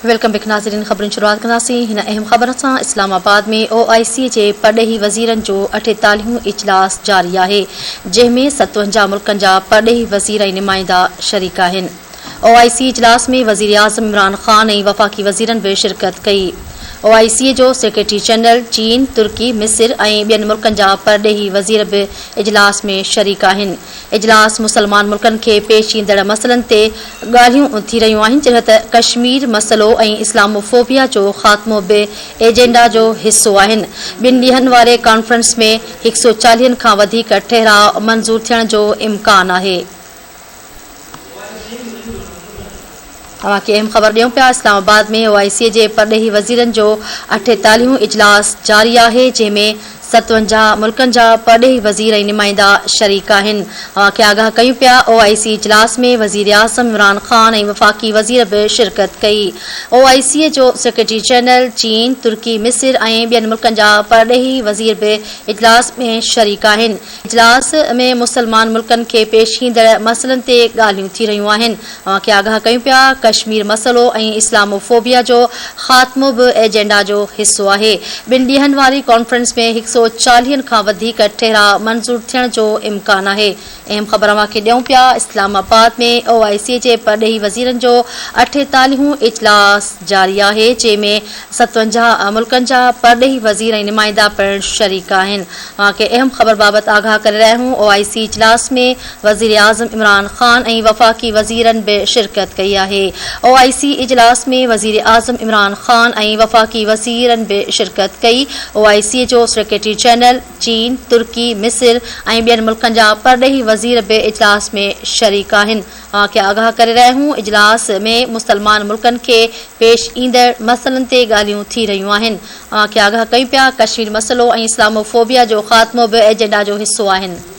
Welcome back ناظرين خبرن شروعات ڪنداسين هن اهم خبر سان اسلام آباد ۾ او آء سي جي پرڏيهي وزيرن جو اٺيتاليهون اجلاس جاري آهي جنهن ۾ 57 ملڪن جا پرڏيهي وزير ۽ نمائندا شريڪ آهن او آء سي اجلاس ۾ وزيراعظم عمران خان ۽ وفاقي وزيرن به شرڪت ڪئي او آء سي جو سيڪريٽري جنرل چين، ترڪي، مصر ۽ ٻين ملڪن جا پرڏيهي وزير به اجلاس ۾ شريڪ آهن. اجلاس مسلمان ملڪن کي پيش ايندڙ مسئلن تي ڳالهيون ٿي رهيون آهن جڏهن ته ڪشمير مسئلو ۽ اسلامو فوبيا جو خاتمو به ايجنڊا جو حصو آهن. ٻن ڏينهن واري ڪانفرنس ۾ هڪ سئو چاليهن کان وڌيڪ ٺهراء منظور ٿيڻ جو امڪان آهي. اوهان کي اهم خبر ڏيون پيا اسلام آباد ۾ او آء سي جي پرڏيهي وزيرن جو اٺيتاليهون اجلاس جاري آهي جنهن ۾ 57 ملڪن جا پرڏيهي وزير ۽ نمائندا شريڪ آهن اوهان کي آگاهه ڪيون پيا او آء سي اجلاس ۾ وزيراعظم عمران خان ۽ وفاقي وزير به شرڪت ڪئي او آء سي جو سيڪريٽري جنرل چين ترڪي مصر ۽ ٻين ملڪن جا پرڏيهي وزير به اجلاس ۾ شريڪ آهن اجلاس ۾ مسلمان ملڪن کي پيش ايندڙ مسئلن تي ڳالهيون ٿي رهيون آهن، اوهان کي آگاهه ڪيون پيا، ڪشمير مسئلو ۽ اسلامو فوبيا جو خاتمو به ايجنڊا جو حصو آهي، ٻن ڏينهن واري ڪانفرنس ۾ هڪ سئو چاليهن کان وڌيڪ ٺهراء منظور ٿيڻ جو امڪان آهي. اهم خبر اوهان کي ڏيون پيا، اسلام آباد ۾ او آء سي جي پرڏيهي وزيرن جو اٺيتاليهون اجلاس جاري آهي، جنهن ۾ 57 ملڪن جا پرڏيهي وزير ۽ نمائندا پڻ شريڪ آهن. اوهان کي اهم خبر بابت آگاهه ڪري رهيا آهيون، او آء سي اجلاس ۾ وزيراعظم عمران خان ۽ وفاقي وزيرن به شرڪت ڪئي آهي. او آء سي اجلاس ۾ وزيراعظم عمران خان ۽ وفاقي وزيرن به شرڪت ڪئي. او آء سي جو سيڪريٽري جنرل، چين، ترڪي، مصر ۽ ٻين ملڪن جا پرڏيهي وزير به اجلاس ۾ شريڪ آهن. اوهان کي آگاهه ڪري رهيا آهيون اجلاس ۾ مسلمان ملڪن کي پيش ايندڙ مسئلن تي ڳالهيون ٿي رهيون آهن. اوهان کي آگاهه ڪيون پيا ڪشمير مسئلو ۽ اسلامو فوبيا جو خاتمو به ايجنڊا جو حصو آهن.